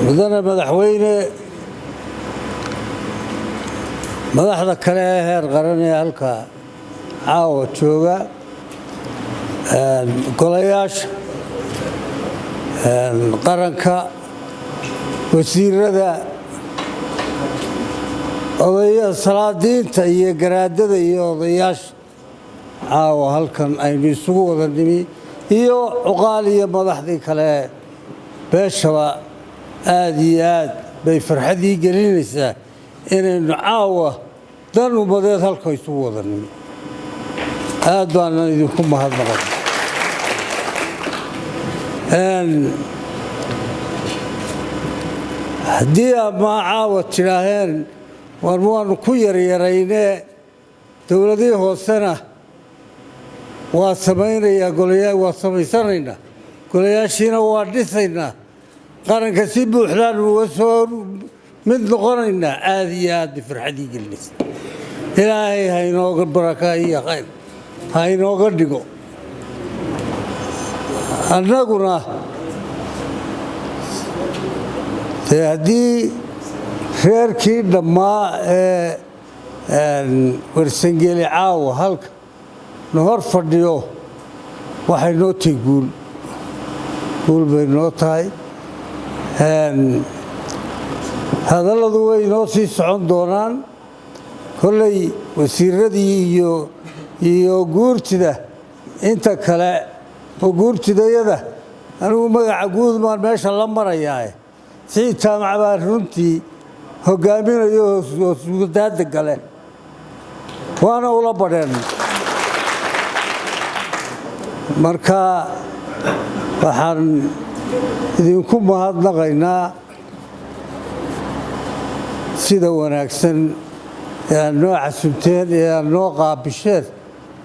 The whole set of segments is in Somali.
Mudane madaxweyne, madaxda kale ee heer qaran ee halka caawa jooga, golayaasha qaranka, wasiirada, odaya, salaadiinta iyo garaadada iyo odayaasha caawa halkan aynu isugu wada nimi, iyo cuqaal iyo madaxdii kale beeshaba, aada iyo aad bay farxadii gelinaysaa inaynu caawa dan ummadeed halka isugu wada nimi. Aad baanan idinku mahadnaqay. Haddii ama caawa tidhaaheen war waanu ku yaryaraynee, dowladihii hoosena waa samaynayaa golaya, waa samaysanaynaa golayaashiina, waa dhisaynaa qaranka, si buuxdaan uga soo mid noqonaynaa, aada iyo aad bay farxadii gelinaysa. Ilaahay ha inooga baraka iyo khayr ha inooga dhigo. Annaguna dee haddii reerkii dhammaa ee Warsangeli caawa halka na hor fadhiyo, waxay noo tahay guul, guul bay noo tahay. Hadalladu way noo sii socon doonaan kolley. Wasiiradii iyo guurtida inta kale oo guurtidayada, anigu magaca guud baan meesha la marayaa. Siciid Jaamac baa runtii hogaaminayo hoosdaada gale, waana ula badheen. Marka waxaan idinku mahadnaqaynaa sida wanaagsan ee aad noo casubteen ee aad noo qaabisheen.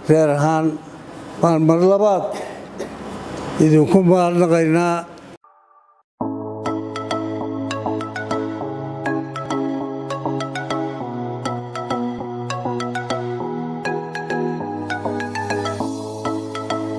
Reer ahaan waan mar labaad idinku mahadnaqaynaa.